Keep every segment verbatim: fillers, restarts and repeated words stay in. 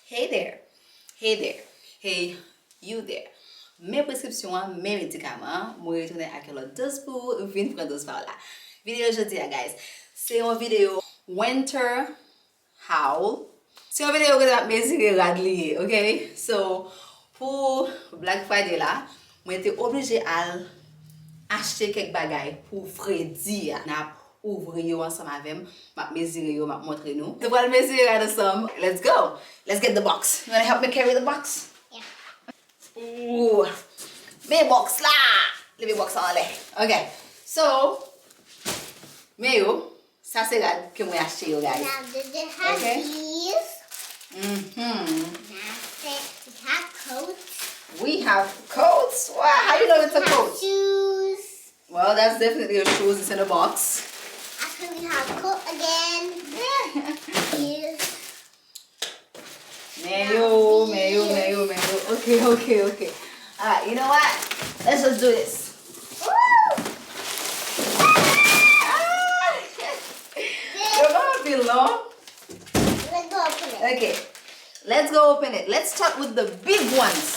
Hey there. Hey there. Hey, you there. Men preskripsyon an, men medikaman an, mwen retounen ak yon lòt doz pou ou vin pran doz pa w la. Videyo jodi a, guys, se yon videyo winter haul. Se yon videyo kote m ap mezire rad li ye, ok? So, pou Black Friday la, mwen te oblije al achte kèk bagay pou fredi a. N ap ouvri yo ansanm avè m. M ap mezire yo, m ap montre nou. Nou pral mezire rad ansanm. Let's go! Let's get the box. You wanna help me carry the box? Yeah. Ooh. Men box la! Leve box la anlè. Ok. So, men yo, sa se rad ke mwen achte yo, guys. Now, did it have Ok. these? Mm-hmm. Now, we have coats. We have coats? Wow, how you know it's a We have coat? shoes. Well, that's definitely a shoes. It's in a box. After we have coat again. Yes. Men yo, men yo, men yo, men yo. Ok, ok, ok. Alright, you know what? Let's just do this. Woo! Ah! Yo, pa anpil, non? Let's go open it. Ok. Let's go open it. Let's start with the big ones.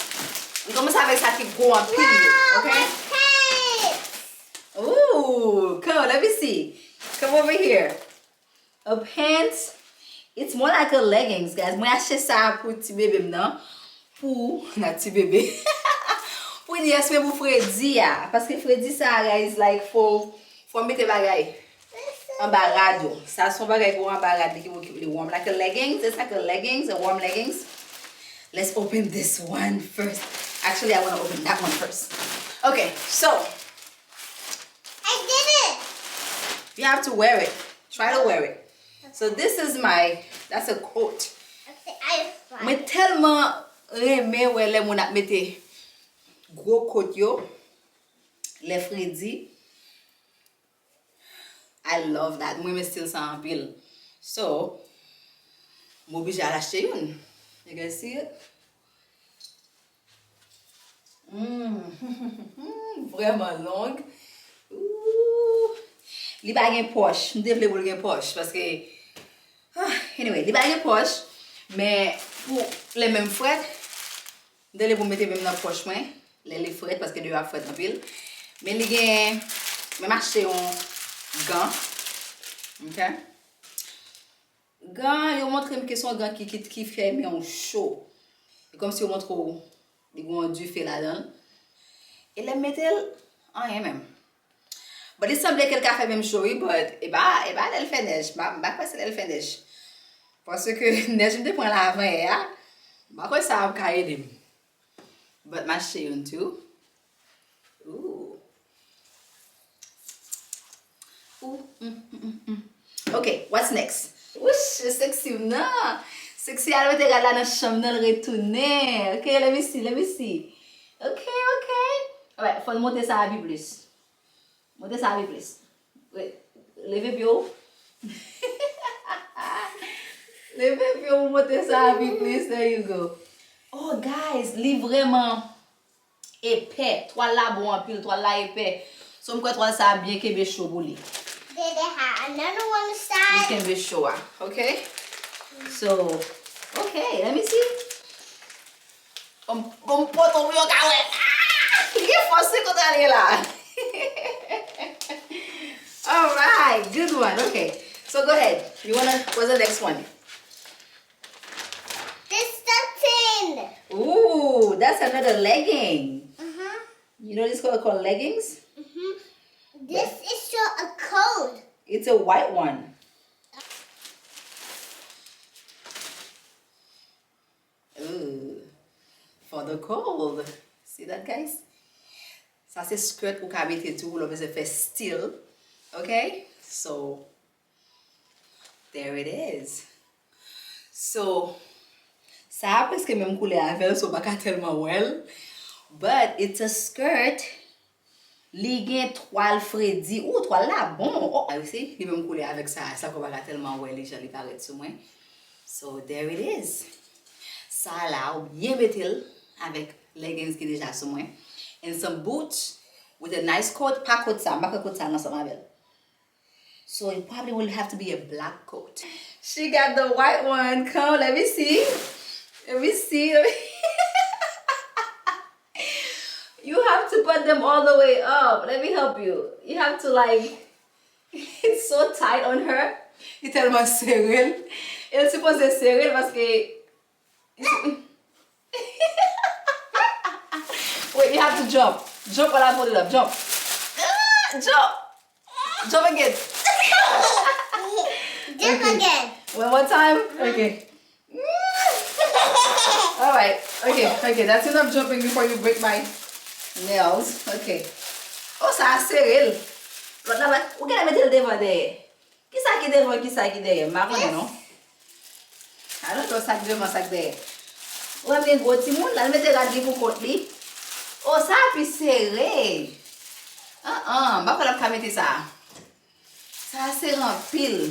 Nou kòmanse avèk sa ki gwo anpil yo, Wow, ok? my pants! Ooh, come, let me see. Come over here. A pants. It's more like a leggings, guys. Mwen achte sa pou ti bebe m nan. Pou, nan ti bebe. Pou yes, men pou fredi a. Paske fredi sa, guys, like, fò, fò m mete bagay anba rad yo. Sa se yon bagay pou anba rad li ki, ki, li warm. Like a leggings. It's like a leggings, a warm leggings. Let's open this one first. Actually, I want to open that one first. Okay, so I did it. You have to wear it. Try to wear it. So this is my, that's a coat. Okay, I Mwen tèlman renmen wè lè moun ap mete gwo kot yo, lè fredi. I love that. Mwen renmen stil sa anpil. So, m oblije al achte youn. You guys see it? Mm. Vrèman long. Ooh. Li pa gen pòch. M te vle pou l gen pòch paske, ah, anyway, li pa gen pòch. Men pou lè menm frèt, m te vle pou m mete menm nan pòch mwen. Lè li frèt, paske deyò ap frèt anpil. Men li gen, men m achte yon gan. Ok? Gan, yo montre m ke se yon gan ki, ki, ki fè men w cho. E kòmsi yo montre w, li gen yon dife ladan l. E lè m mete l, anyen menm. But li sanble ke l ka fè men m cho, wi, but e pa, e pa lè l fè nèj. M pa, m pa kwè se lè l fè nèj. Paske nèj m te pran la avan yè a, m pa kwè sa ap ka ede m. But m achte youn tou. Ooh. Ooh, mm, mm, mm, mm. Ok, what's next? Wouch, sexy m nan. Sexy al mete rad la nan chanm nan, l retounen. Ok, let me see, let me see. Ok, ok. Alright, fò n monte sa a pi plis. Monte sa a pi plis. Re-, leve pye w. Leve pye w, monte sa a pi plis. There you go. Oh, guys, li vrèman epè. Twal la bon anpil, twal la epè. So, m kwè twal sa a byen kenbe cho pou li. Then they have another one Li side. kenbe cho a, ok? So, ok, let me see. Bon, bon, m pote w pou yo ka wè. Ah! Li gen fòs, se kontre l ye la. All right, good one. Okay. So go ahead. You wanna, what's the next one? This something. Ooh, that's another legging. Mm-hmm. You know this color called leggings? Mm-hmm. This is your a coat. It's a white one. Ooh, for the cold. See that, guys? Sa se skirt ou ka mete tou lè w bezwen fè stil. Ok? So, there it is. So, sa a preske menm koulè avè l, so w pa ka tèlman wè l. But it's a skirt. Li gen twal fredi. Ooh, twal la bon. Oh, you see? Li menm koulè avèk sa. Sa fè w pa ka tèlman wè li jan li parèt sou mwen. So, there it is. Sa la, ou byen mete l avèk leggings ki deja sou mwen. And some boots with a nice coat. Pa kot sa, m pa kwè kot sa ansanm avè l. So, it probably will have to be a black coat. She got the white one. Come, let me see. Let me see. You have to put them all the way up. Let me help you. You have to, like, it's so tight on her. Li tèlman sere l. E l sipoze sere l paske Wait, you have to jump. Jump while I hold it up. Jump. Ah, jump. Jump again. Jump again. One more time. Okay. All right. Okay. Okay. That's enough jumping before you break my nails. Okay. Oh, sa a sere l. Lòt la, ou genlè mete l devan dèyè. Kisa ki devan, kisa ki dèyè? M pa konnen non. I don't know sa k devan, sa k dèyè. Ou wè m gen gwo timoun, l al mete rad li pou kont li. Oh, sa a pi sere. An an, m pa kwè l ap ka mete sa. Sa a sere anpil.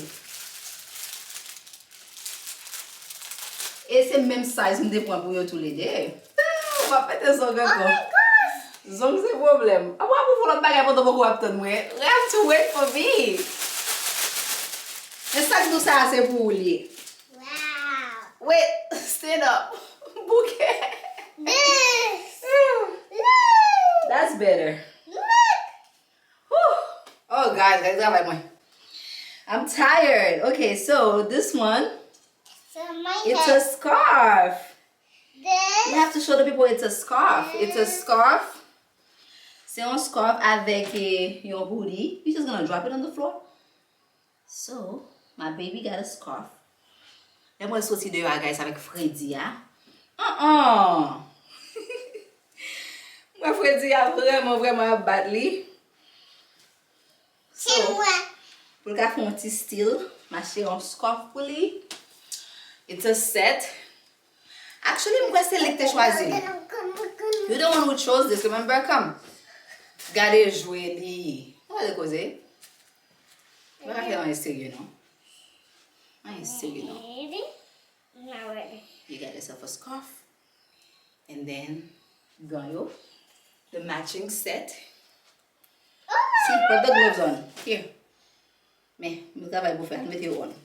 E se menm size m te pran pou yo toulede. Ah, m ap pete zong ankò. Zong se pwoblèm. Apa w ap ouvri lòt bagay pandan w ap tann mwen? You have to wait for me. Men sak dous sa a se pou ou li ye. Wait, stand up. Bouke. That's better. Whew. Oh, guys, gade travay mwen. I'm tired. Okay, so this one, it's a scarf. You have to show the people it's a scarf. It's a scarf. Se yon scarf avèk eh, yon hoodie. You just gonna drop it on the floor? So, my baby got a scarf. Lè mwen soti deyò a, guys, avèk fredi a. An an! Mwen fredi a vrèman, vrèman ap bat li. So, pou l ka fè yon ti stil, m achte yon scarf pou li. It's a set. Actually, m kwè se li k te chwazi l. You the one who chose this, remember? Come. Gade jwe li. Gade koze. Mwen pa fè anyen serye non. Anyen serye non. You got yourself a scarf. And then, gan yo. The matching set. See, put the gloves on. Here. Men, mwen travay pou fè. Al mete yo on.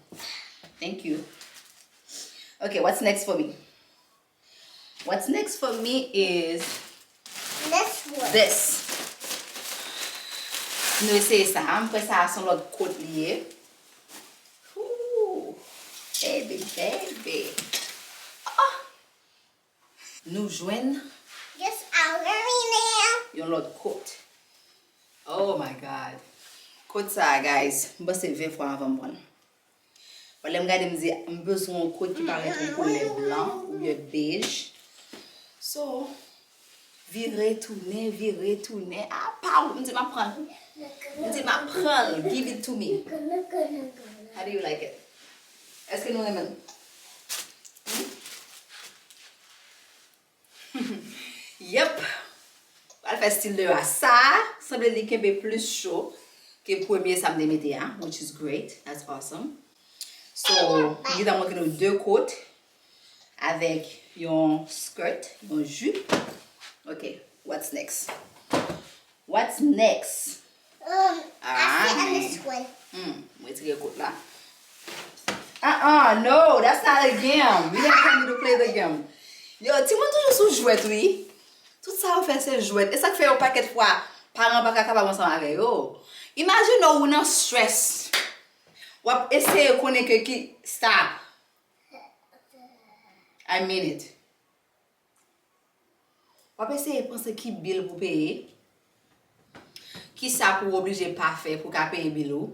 Thank you. Okay, what's next for me? What's next for me is this. Nou eseye sa. M kwè sa a se yon lòt kot li ye. Ooh, baby, baby. Oh. Nou jwenn yon lòt kot. Oh my God. Kot sa a, guys, m panse ven fwa avan m pran l. Bon, lè m gade, m di, m bezwen yon kot ki parèt yon koulè blan oubyen bej. So, vire tounen, vire tounen. A pa w, m di m ap pran l. M di m ap pran l. Give it to me. How do you like it? Èske nou renmen l? Yep. Pral fè stil de a. Sa a, sanble li kenbe plis cho ke premye sa m te mete a, which is great. That's awesome. So, m gentan montre nou de kot avèk yon skirt, yon jip. Ok, what's next? What's next? Um, I see this one. Hmm, mwen retire kot la. Uh-uh, no, that's not a game. You didn't tell me to play the game. Yo, timoun toujou sou jwèt, wi. Tout sa yo fè se jwèt. E sa k fè yon pakèt fwa, paran pa ka kapab ansanm avè yo. Imajine w, ou nan stress. W ap eseye konnen ke ki, stop. I mean it. W ap eseye panse ki bil pou peye, kisa pou w oblije pa fè pou w ka peye bil ou.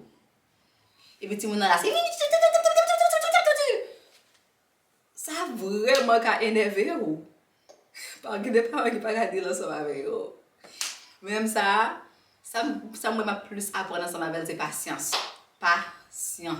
Epi timoun nan la, se sa vrèman ka enève w. Pa gen de paran ki pa ka deal ansanm avè yo. Men menm sa, sa, sa m wè m ap plis aprann ansanm avè l se pasyans. Pasyans.